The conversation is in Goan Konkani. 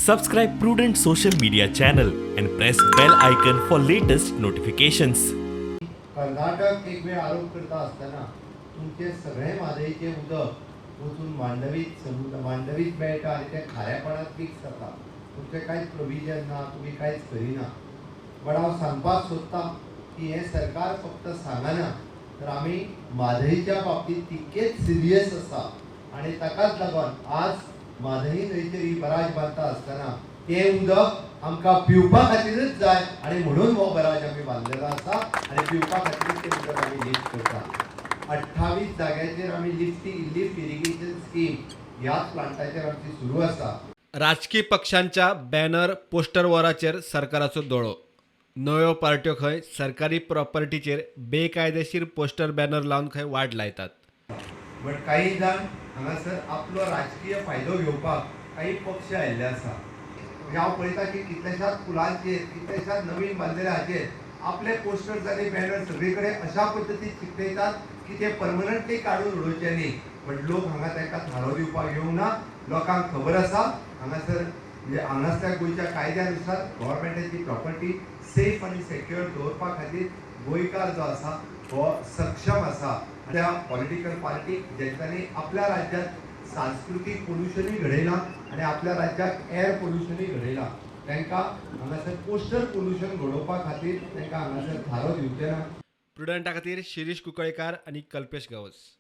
Subscribe Prudent social media channel and press bell icon for latest notifications. Karnataka एक वेळ आरोप करता आसतना तुमचें सगळें म्हादयचें उदक वचून मांडवीत, समुद्र मांडवीत मेळटा आनी तें खाऱ्यापणांत मिक्स जाता. तुमचें कांयच प्रोविजन ना, तुमी कांयच करिना. बट हांव सांगपाक सोदतां की हें सरकार फक्त सांगना, तर आमी म्हादयच्या बाबतींत तितकेच सिरियस आसा आनी ताकाच लागून आज म्हादय न्हंयचेर ही बराज बांदता आसतना तें उदक आमकां पिवपा खातीरच जाय आनी म्हणून हो बराज आमी बांदलेलो आसा आनी पिवपा खातीरच तें उदक आमी लिफ्ट करता. 28 जाग्याचेर आमी लिफ्ट इरिगेशन स्कीम ह्याच प्लांटाचेर आमची सुरू आसा. राजकी पक्षांच्या बॅनर पोस्टर वॉराचेर सरकाराचो दोळो. नव्यो पार्ट्यो खंय सरकारी प्रॉपर्टीचेर बेकायदेशीर पोस्टर बॅनर लावन खंय वाड लायतात. बट काही जाण हांगासर आपलो राजकीय फायदो घेवपाक काही पक्ष आयिल्ले आसा. हांव पळयता की कितल्याशाच पुलांचेर, कितल्याशाच नवीन बांदलेल्या हाचेर आपले पोस्टर्स आनी बॅनर सगळे कडेन अशा पद्दतीन चिकटयतात की ते परमनंटली काडून उडोवचे न्ही. बट लोक हांगा तांकां थारो दिवपाक येवंक ना. लोकांक खबर आसा हांगासर म्हणजे हांगासल्या गोंयच्या कायद्या नुसार गव्हर्मेंटाची प्रॉपर्टी सेफ आनी सेक्युअर दवरपा खातीर गोंयकार जो आसा हो सक्षम आसा. त्या पॉलिटिकल पार्टी ज्यांच्यानी आपल्या राज्यात सांस्कृतीक पोल्युशनूय घडयलां आनी आपल्या राज्याक एअर पोल्युशनूय घडयलां, तांकां हांगासर पोस्टर पोल्युशन घडोवपा खातीर तांकां हांगासर थारो दिवचे ना. प्रुडंटा खातीर शिरीष कुंकळेकार आनी कल्पेश गांवस.